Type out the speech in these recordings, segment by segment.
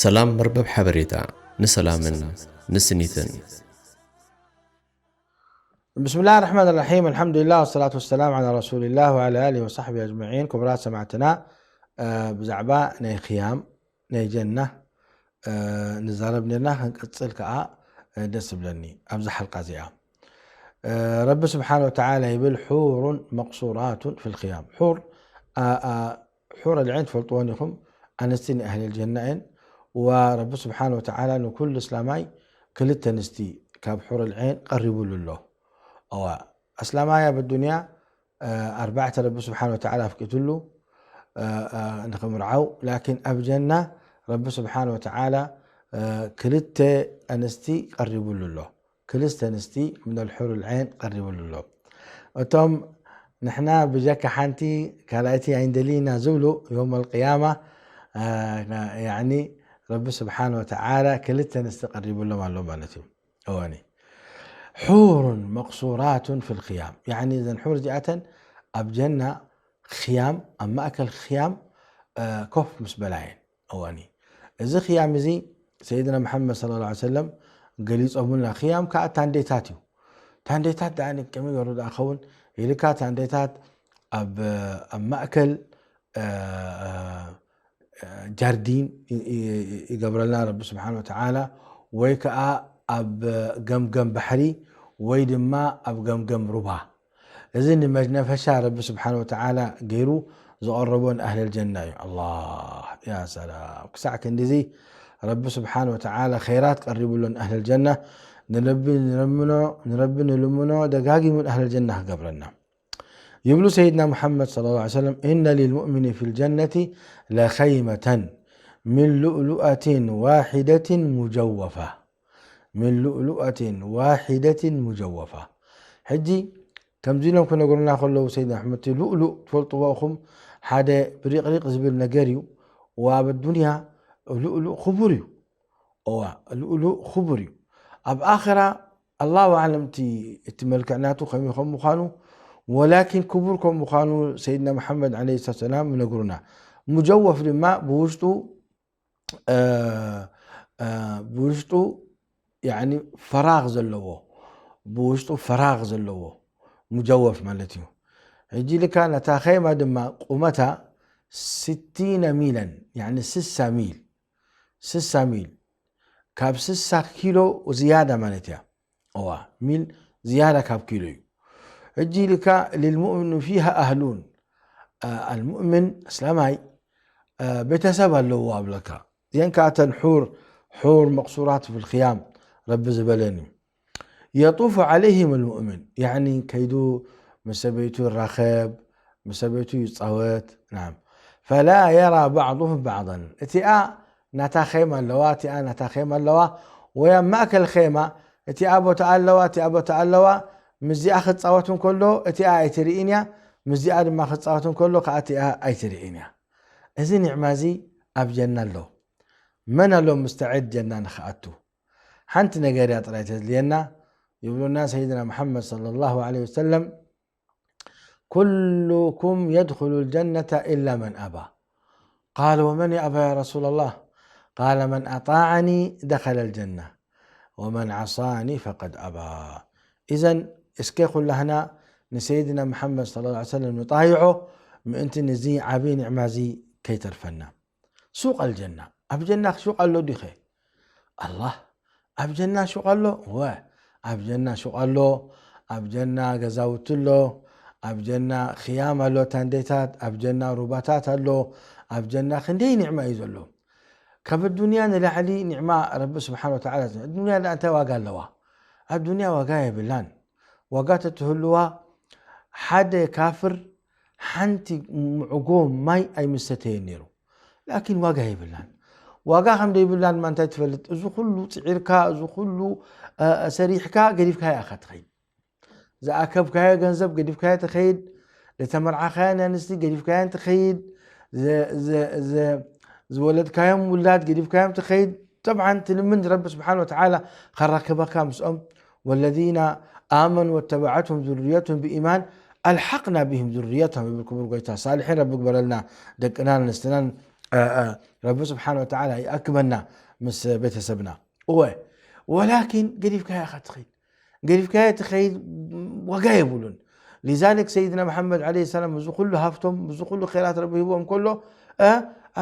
ሰላም መርበብ ሓበሬታ ንሰላምን ንስኒትን። ብስምላህ ራሕማን ራሒም፣ ኣልሓምዱሊላህ ወሰላቱ ወሰላም ዓላ ረሱሊላህ ወዓላ ኣሊሂ ወሳሕቢሂ ኣጅመዒን። ክቡራት ሰማዕትና፣ ብዛዕባ ናይ ክያም ናይ ጀና ንዛረብ ነርና፣ ክንቅጽል ከኣ ደስ ዝብለኒ ኣብዛ ሓልቃ እዚኣ። ረቢ ስብሓን ወተዓላ ይብል፣ ሑሩን መቅሱራቱን ፊል ክያም። ሑር ሑረ ልዐይን ትፈልጥወን ኢኹም፣ ኣንስቲ ናይ ኣህለል ጀና እየን። ወረቢ ስብሓን ወተዓላ ንኩሉ እስላማይ ክልተ ኣንስቲ ካብ ሑረ ልዐይን ቀሪቡሉ ኣሎ። እዋ ኣስላማይ ኣብ ኣዱንያ ኣርባዕተ ረቢ ስብሓን ወተዓላ ኣፍቂድሉ ንክምርዓው፣ ላኪን ኣብ ጀና ረቢ ስብሓን ወተዓላ ክልተ ኣንስቲ ቀሪቡሉ ኣሎ። ክልተ ኣንስቲ ምነል ሑሩል ዐይን ቀሪቡሉ ኣሎ። እቶም ንሕና ብጀካ ሓንቲ ካልኣይቲ ኣይንደልይና ዝብሉ ዮም ኣልቅያማ፣ ያኒ ረቢ ስብሓን ወተዓላ ክልተ ኣንስቲ ቀሪቡሎም ኣሎ ማለት እዩ። እወኒ ሑሩን መቅሱራቱን ፊል ክያም፣ ያኒ እዘን ሑር እዚኣተን ኣብ ጀና ክያም፣ ኣብ ማእከል ክያም ኮፍ ምስ በላየን። እዋኒ እዚ ክያም እዚ ሰይድና መሓመድ ሰለላሁ ዐለይሂ ወሰለም ገሊጾምልና። ክያም ከኣ ታንዴታት እዩ። ታንዴታት ደኣ ከመይ ገሩ ደኣ ኸውን ኢልካ፣ ታንዴታት ኣብ ኣብ ማእከል ጃርዲን ይገብረልና ረቢ ስብሓን ወተዓላ፣ ወይ ከኣ ኣብ ገምገም ባሕሪ ወይ ድማ ኣብ ገምገም ሩባ። እዚ ንመነፈሻ ረቢ ስብሓን ወተዓላ ገይሩ ዝቐረቦ ንኣህለል ጀና እዩ። ኣላህ፣ ያ ሰላም። ክሳዕ ክንድዚ ረቢ ስብሓን ወተዓላ ኸይራት ቀሪቡሎ ንኣህለል ጀና። ንረቢ ንለምኖ፣ ንረቢ ንልምኖ ደጋጊሙ ንኣህለል ጀና ክገብረና። ይብሉ ሰይድና ሙሓመድ ሰለላሁ ዐለይሂ ወሰለም፣ "ኢነ ሊልሙእሚኒ ፊል ጀነቲ ለኸይመተን ሚን ሉእሉኣቲን ዋሒደቲን ሙጀወፋ። ሚን ሉእሉኣቲን ዋሒደቲን ሙጀወፋ." ሕጂ ከምዚ ኢሎም ክነግሩና ከለዉ ሰይድና ኣሕመድ፣ እቲ ሉእሉእ ትፈልጥዎ ኢኹም፣ ሓደ ብሪቕሪቕ ዝብል ነገር እዩ። ወኣብ ኣዱንያ ሉእሉእ ክቡር እዩ። እዋ፣ ሉእሉእ ክቡር እዩ። ኣብ ኣኽራ ኣላሁ ኣዕለም እቲ፣ እቲ መልክዕ ናቱ ከመይ ከም ምዃኑ፣ ወላኪን ክቡር ከም ምዃኑ ሰይድና መሓመድ ዓለይሂ ሰላቱ ሰላም ይነግሩና። ሙጀወፍ ድማ ብውሽጡ፣ እ፣ እ፣ ብውሽጡ ያኒ ፈራግ ዘለዎ፣ ብውሽጡ ፈራግ ዘለዎ ሙጀወፍ ማለት እዩ። ሕጂ ልካ ነታ ኸይማ ድማ ቁመታ ስቲነ ሚለን፣ ያኒ ስሳ ሚል፣ ስሳ ሚል፣ ካብ ስሳ ኪሎ ዝያዳ ማለት እያ። እዋ፣ ሚል ዝያዳ ካብ ኪሎ እዩ። ሕጂ ኢልካ፣ "ሊልሙእሚኑ ፊሃ ኣህሉን፣ አ፣ ኣልሙእሚን፣ እስላማይ፣ አ፣ ቤተሰብ ኣለዎ" ኣብለካ። እዚአን ከኣ እተን ሑር፣ ሑር መቅሱራት ፊል ኽያም ረቢ ዝበለን እዩ። "የጡፉ ዐለይሂም ኣልሙእሚን"፣ ያዕኒ ከይዱ ምስ ሰበይቱ ይራኸብ፣ ምስ ሰበይቱ ይጻወት። ናም። "ፈላ የራ ባዕዱሁም ባዕዳን"፣ እቲኣ ናታ ኼማ ኣለዋ፣ እቲኣ ናታ ኼማ ኣለዋ፣ ወይ ኣብ ማእከል ኼማ እቲኣ ቦታ ኣለዋ፣ እቲኣ ቦታ ኣለዋ። ምስዚኣ ክጻወት እንከሎ እቲኣ ኣይትርእን እያ፣ ምስዚኣ ድማ ክጻወት እንከሎ ከኣ እቲኣ ኣይትርእን እያ። እዚ ኒዕማ እዚ ኣብ ጀና ኣሎ። መን ኣሎ ምስተዕድ ጀና ንኽኣቱ? ሓንቲ ነገር እያ ጥራይ ተድልየና። ይብሉና ሰይድና መሓመድ ሰለላሁ ዐለይሂ ወሰለም፣ "ኩሉኩም የድኹሉል ጀነተ ኢላ መን ኣባ." ቃለ፣ "ወመን የእባ ያ ረሱለላህ?" ቃለ፣ "መን ኣጣዓኒ ደኸለል ጀና፣ ወመን ዓሳኒ ፈቀድ ኣባ." ኢዘን እስከ ኩላህና ንሰይድና መሓመድ ሰለላሁ ዐለይሂ ወሰለም ንጣይዖ፣ ምእንቲ ንዚ ዓብዪ ኒዕማ እዚ ከይተርፈና። ሱቕ ኣልጀና፣ ኣብ ጀና ሹቕ ኣሎ ዲኸ? ኣላህ፣ ኣብ ጀና ሹቕ ኣሎ? እወ፣ ኣብ ጀና ሹቕ ኣሎ። ኣብ ጀና ገዛውቲ ኣሎ። ኣብ ጀና ኽያም ኣሎ፣ ታንዴታት፣ ኣብ ጀና ሩባታት ኣሎ። ኣብ ጀና ክንደይ ኒዕማ እዩ ዘሎ። ካብ ኣዱንያ ንላዕሊ ኒዕማ ረቢ ስብሓን ወተዓላ። ኣዱንያ ደኣ እንታይ ዋጋ ኣለዋ? ኣዱንያ ዋጋ የብላን። ዋጋ ተትህልዋ፣ ሓደ ካፍር ሓንቲ ምዕጎ ማይ ኣይምሰተየን ነይሩ። ላኪን ዋጋ የብላን። ዋጋ ከም ደይብላን ድማ እንታይ ትፈልጥ? እዚ ኩሉ ጽዒርካ፣ እዚ ኩሉ፣ እ፣ ሰሪሕካ፣ ገዲፍካዮ ኢኻ ትኸይድ። ዝኣከብካዮ ገንዘብ ገዲፍካዮ ትኸይድ፣ ዝተመርዓኻዮ ኣንስቲ ገዲፍካየን ትኸይድ፣ ዘ-፣ ዘ-፣ ዘ-፣ ዝወለድካዮም ውላድ ገዲፍካዮም ትኸይድ። ጠብዓን ትልምን ረቢ ስብሓን ወተዓላ ከራክበካ ምስኦም። "ወለዚነ ኣመኑ ወተበዐትሁም ዙርየትሁም ብኢማን ኣልሓቅና ብሂም ዙርየትሁም" ይብል ክቡር ጎይታ። ሳልሒን ረቢ ግበረልና፣ ደቅናን ኣንስትናን ረቢ ስብሓን ወተዓላ ይኣክበና ምስ ቤተሰብና። እወ፣ ወላኪን ገዲፍካያ ኢኻ ትኸይድ። ገዲፍካያ ትኸይድ ዋጋ የብሉን። ሊዛሊክ ሰይድና መሓመድ ዓለይሂ ሰላም፣ እዚ ኩሉ ሃፍቶም፣ እዚ ኩሉ ኸይራት ረቢ ሂቦም ከሎ፣ እ፣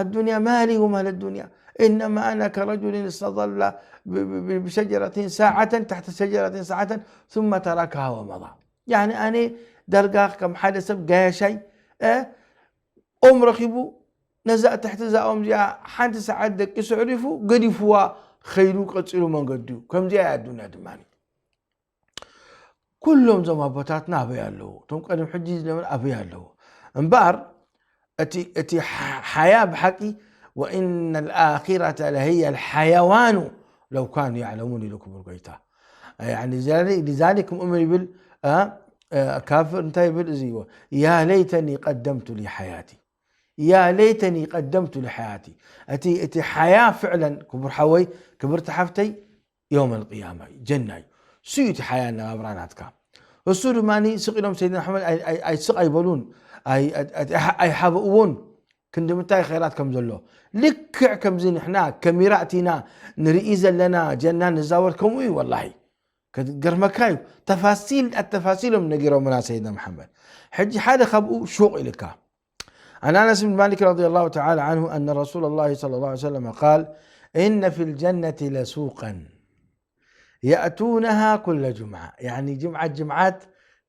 ኣዱንያ ማሊ ወማል ኣዱንያ፣ ኢነማ ኣና ከረጁሊን እስተዘላ ብ-፣ ብ-፣ ብ-፣ ብሸጀረቲን ሳዓተን፣ ታሕተ ሸጀረቲን ሳዓተን፣ ثم ተረከሃ ወመዳ። ያኒ ኣነ ዳርጋ ከም ሓደ ሰብ ጋያሻይ፣ እ፣ ኦም ረኺቡ፣ ነዛ ትሕቲ እዛ ኦም እዚኣ ሓንቲ ሰዓት ደቂሱ ኣዕሪፉ፣ ገዲፍዋ ኸይዱ ቀጺሉ መንገዱ። ከምዚኣ እያ ኣዱንያ ድማ። ኩሎም እዞም ኣቦታትና ኣበይ ኣለዉ? እቶም ቀደም ሕጂ ዝነበሩ ኣበይ ኣለዉ? እምበኣር እቲ፣ እቲ ሓ-፣ ሓያ ብሓቂ፣ "ወኢነ ልኣኺረተ ለህየ ልሓየዋኑ ለው ካኑ ያዕለሙን" ኢሉ ክቡር ጎይታ። ያኒ ዛሊ-፣ ሊዛሊክ ሙእምን ይብል፣ አ፣ አ፣ ካፍር እንታይ ይብል? እዚ ይዎ፣ "ያ ለይተኒ ቀደምቱ ሊ ሓያቲ፣ ያ ለይተኒ ቀደምቱ ሊ ሓያቲ።" እቲ፣ እቲ ሓያ ፍዕለን ክቡር ሓወይ፣ ክብርቲ ሓፍተይ፣ የውመል ቅያማ እዩ፣ ጀና እዩ። እሱ እዩ እቲ ሓያ ኣነባብራ ናትካ። እሱ ድማ ስቕ ኢሎም ሰይድና ኣሕመድ ኣይ-፣ ኣይ-፣ ኣይስቕ ኣይበሉን፣ ኣይ-፣ ኣይ-፣ ኣይሓበእዎን። ክንዲ ምንታይ ኸይራት ከም ዘሎ። ልክዕ ከምዚ ንሕና ከሚራ እቲና ንርኢ ዘለና ጀና ንዛወር ከምኡ እዩ ወላሂ። ከገርመካ እዩ። ተፋሲል ኣተፋሲሎም ነጊሮምና ሰይድና መሓመድ። ሕጂ ሓደ ካብኡ ሹቕ ኢልካ። عن أنس بن مالك رضي الله تعالى عنه أن رسول الله صلى الله عليه وسلم قال: إن في الجنة لسوقا يأتونها كل جمعة. يعني جمعة جمعات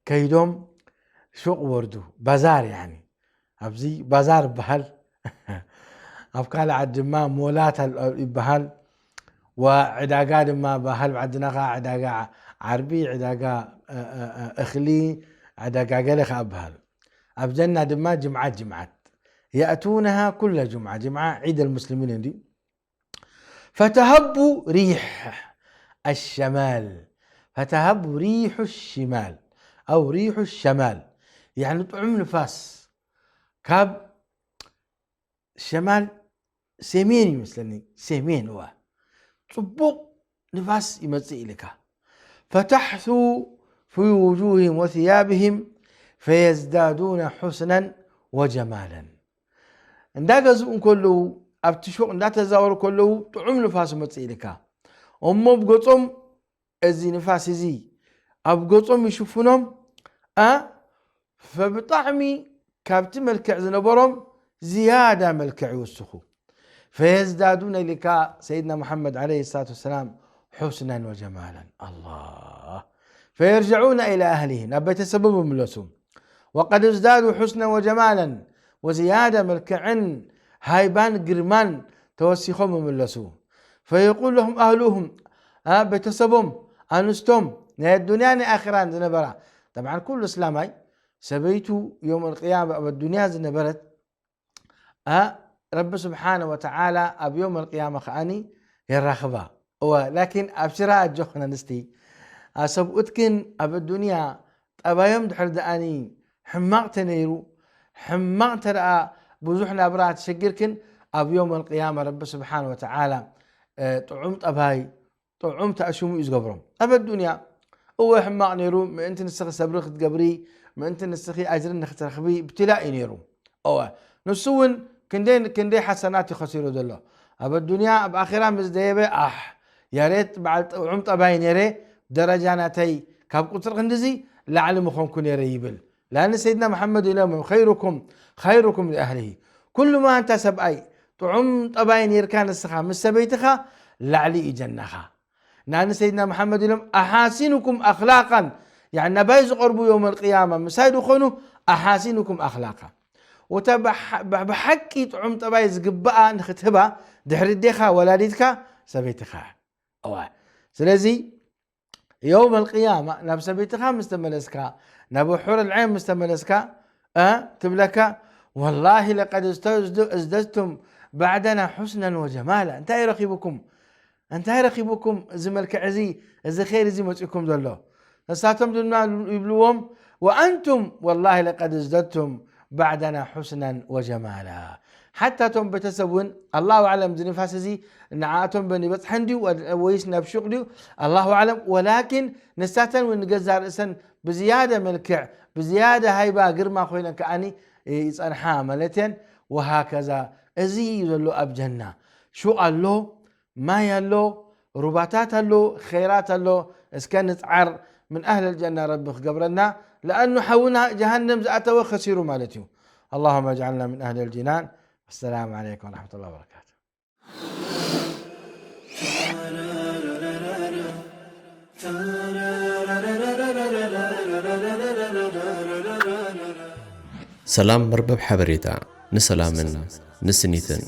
كيدوم شوق وردو بازار يعني. أبزي بازار بهل. أبكال عد ما مولات ال-، يبهل. وعداقا دما بهل عدناغا عداقا عربي عداقا، آه، آه، آه، أخلي عداقا قالخ أبهل. أبجنا دما جمعة جمعة. يأتونها كل جمعة، جمعة عيد المسلمين دي. فتهب ريح الشمال، فتهب ريح الشمال أو ريح الشمال، يعني طعم نفاس كاب شمال، سمين يمسلني، سمين هو. طبق نفاس يمسي لك. فتحثو في وجوههم وثيابهم فيزدادون حسنا وجمالا. እንዳገዝኡ እንከለዉ፣ ኣብቲ ሹቕ እንዳተዛወሩ ከለዉ፣ ጥዑም ንፋስ ይመጽእ ኢልካ። እሞ ብገጾም፣ እዚ ንፋስ እዚ ኣብ ገጾም ይሽፍኖም፣ ኣ፣ ፈብጣዕሚ ካብቲ መልክዕ ዝነበሮም ዝያዳ መልክዕ ይውስኹ። فيزدادون ኢልካ ሰይድና ሙሓመድ ዓለይሂ ሰላቱ ወሰላም حسنا وجمالا. ኣላህ። فيرجعون إلى أهلهم ናብ ቤተሰቦም ይምለሱ። وقد ازدادوا حسنا وجمالا وزيادة መልክዕን ሃይባን ግርማን ተወሲኾም ይምለሱ። فيقول لهم أهلهم ኣ፣ ቤተሰቦም፣ ኣንስቶም፣ ናይ ኣዱንያ ናይ ኣኺራን ዝነበራ። ጠብዓን ኩሉ እስላማይ ሰበይቱ ዮም ኣልቅያማ ኣብ ኣዱንያ ዝነበረት ኣ፣ ረቢ ስብሓነ ወተዓላ ኣብ ዮም ኣልቅያማ ከኣኒ የራኽባ። እወ፣ ላኪን ኣብሽራ ኣጆኽን ኣንስቲ፣ ኣ፣ ሰብኡትክን ኣብ ኣዱንያ ጠባዮም ድሕር ደኣኒ ሕማቕ ተነይሩ፣ ሕማቕ እንተ ደኣ ብዙሕ ናብራ ተሸጊርክን፣ ኣብ ዮም ኣልቅያማ ረቢ ስብሓነ ወተዓላ፣ እ፣ ጥዑም ጠባይ፣ ጥዑም ተኣሽሙ እዩ ዝገብሮም። ኣብ ኣዱንያ እወ ሕማቕ ነይሩ፣ ምእንቲ ንስኺ ሰብሪ ክትገብሪ፣ ምእንቲ ንስኺ ኣጅሪ ንክትረኽቢ ብትላእ እዩ ነይሩ። እወ፣ ንሱ እውን ክንደይ፣ ክንደይ ሓሰናት እዩ ከሲሩ ዘሎ። ኣብ ኣዱንያ፣ ኣብ ኣኺራ ምስ ደየበ፣ ኣሕ፣ ያሬት በዓል ጥዑም ጠባይ ነይረ፣ ደረጃ ናተይ ካብ ቁፅሪ ክንድዚ ላዕሊ ምኾንኩ ነይረ ይብል። ላን ሰይድና መሓመድ ኢሎም፣ "ኸይሩኩም፣ ኸይሩኩም ሊኣህሊሂ።" ኩሉ ማ እንታ ሰብኣይ ጥዑም ጠባይ ነይርካ ንስኻ ምስ ሰበይትኻ ላዕሊ እዩ ጀናኻ። ናን ሰይድና መሓመድ ኢሎም፣ "ኣሓሲኑኩም ኣኽላቃን"፣ ያኒ ናባይ ዝቐርቡ የውመል ቅያማ ምሳይ ዝኾኑ፣ "ኣሓሲኑኩም ኣኽላቃ።" ወታ ብሓ-፣ ብሓቂ ጥዑም ጠባይ ዝግብኣ ንኽትህባ ድሕሪ ኣዴኻ ወላዲትካ ሰበይትኻ። እዋ። ስለዚ የውመል ቅያማ ናብ ሰበይትኻ ምስ ተመለስካ፣ ናብ ሑረል ዐይን ምስ ተመለስካ፣ እ፣ ትብለካ፣ "ወላሂ ለቀድ እዝተ-፣ እዝደድቱም ባዕደና ሑስነን ወጀማላ።" እንታይ ረኺብኩም? እንታይ ረኺብኩም? እዚ መልክዕ እዚ፣ እዚ ኸይር እዚ መጺእኩም ዘሎ? ንሳቶም ድማ ይብልዎም፣ "ወኣንቱም ወላሂ ለቀድ እዝደድቱም ባዕደና ሑስነን ወጀማላ።" ሓታ እቶም ቤተሰብ እውን፣ ኣላሁ ኣዕለም፣ እዚ ንፋስ እዚ ንዓኣቶም በን ይበጽሐን ድዩ ወ-፣ ወይስ ናብ ሹቕ ድዩ? ኣላሁ ኣዕለም። ወላኪን ንሳተን እውን ንገዛእ ርእሰን ብዝያደ መልክዕ፣ ብዝያደ ሃይባ ግርማ ኮይነን ከኣኒ ይጸንሓ ማለት እየን። ወሃከዛ እዚ እዩ ዘሎ ኣብ ጀና። ሹቕ ኣሎ፣ ማይ ኣሎ፣ ሩባታት ኣሎ፣ ኸይራት ኣሎ። እስከ ንጽዓር ምን ኣህለል ጀና ረቢ ክገብረና። ለኣኑ ሓውና ጀሃነም ዝኣተወ ከሲሩ ማለት እዩ። اللهم اجعلنا من أهل الجنان. والسلام عليكم ورحمة الله وبركاته. ሰላም መርበብ ሓበሬታ ንሰላምን ንስኒትን።